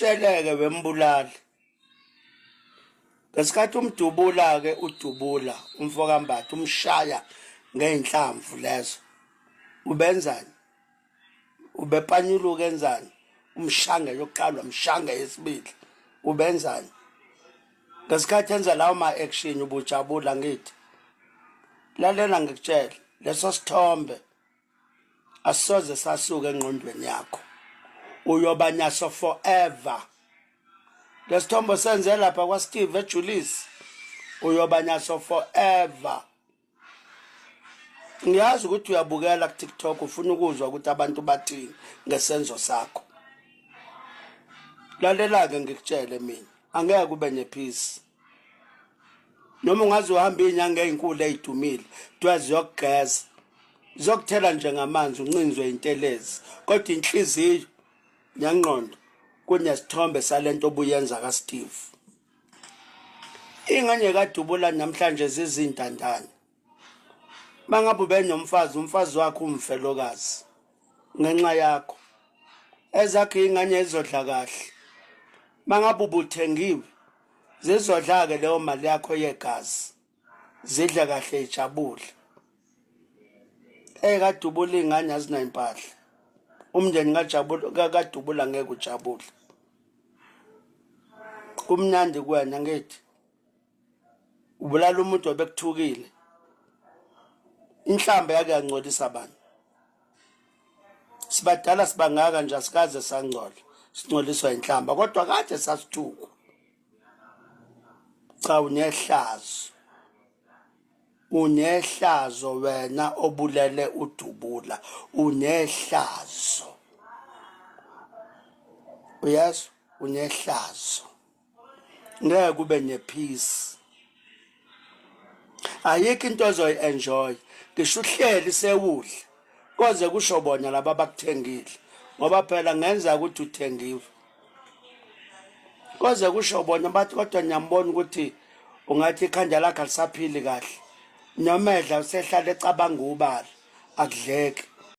Usheleke wembulali. Ngesikhathi umdubula-ke udubula umfokaMbatha umshaya ngey'nhlamvu lezo ubenzani? Ubepanyuluka enzani? Umshange yokuqala umshange yesibili ubenzani? Ngesikhathi enza lawo ma-action ubujabula ngithi lalela ngikutshele leso sithombe asisoze sasuka engqondweni yakho uyoba naso forever lesithombo senze lapha kwaSteve eJulius uyoba naso forever ngiyazi ukuthi uyabukela ku-TikTok ufuna ukuzwa ukuthi abantu bathini ngesenzo sakho lalela-ke ngikutshele mina angeke ube nepeace noma ungaze uhambe iy'nyanga ey'nkulu ey'dumile kuthiwa ziyokugeza ziyokuthela nje ngamanzi uncinzwe intelezi kodwa inhliziyo nengqondo kunesithombe salento obuyenza kaSteve ingane kadubula namhlanje zizintandane mangabe ubenomfazi umfazi wakho umfelokazi ngenxa yakho ezakhe ingane ezodla kahle mangabe ubuthengiwe zizodla-ke leyo mali yakho yegazi zidle kahle ijabule ekadubula iy'ngane azinayimpahla umndeni kadubula ngeke ujabule kumnandi kuwena ngithi ubulala umuntu obekuthukile inhlamba yake yangcolisa abantu sibadala sibangaka nje asikaze sangcola singcoliswa inhlamba kodwa kade sasithukwa cha unehlazo unehlazo wena obulele udubula unehlazo uyazi unehlazo ngeke kube nepeace ayikho into ozoyi-enjoy ngisho uhleli sewudla koze kusho bona laba abakuthengile ngoba phela ngenza ukuthi uthengiwe koze kusho bona bathi kodwa ngiyambona ukuthi ungathi ikhanda lakhe alisaphili kahle noma edla usehlala ecabanga ubala akudleki.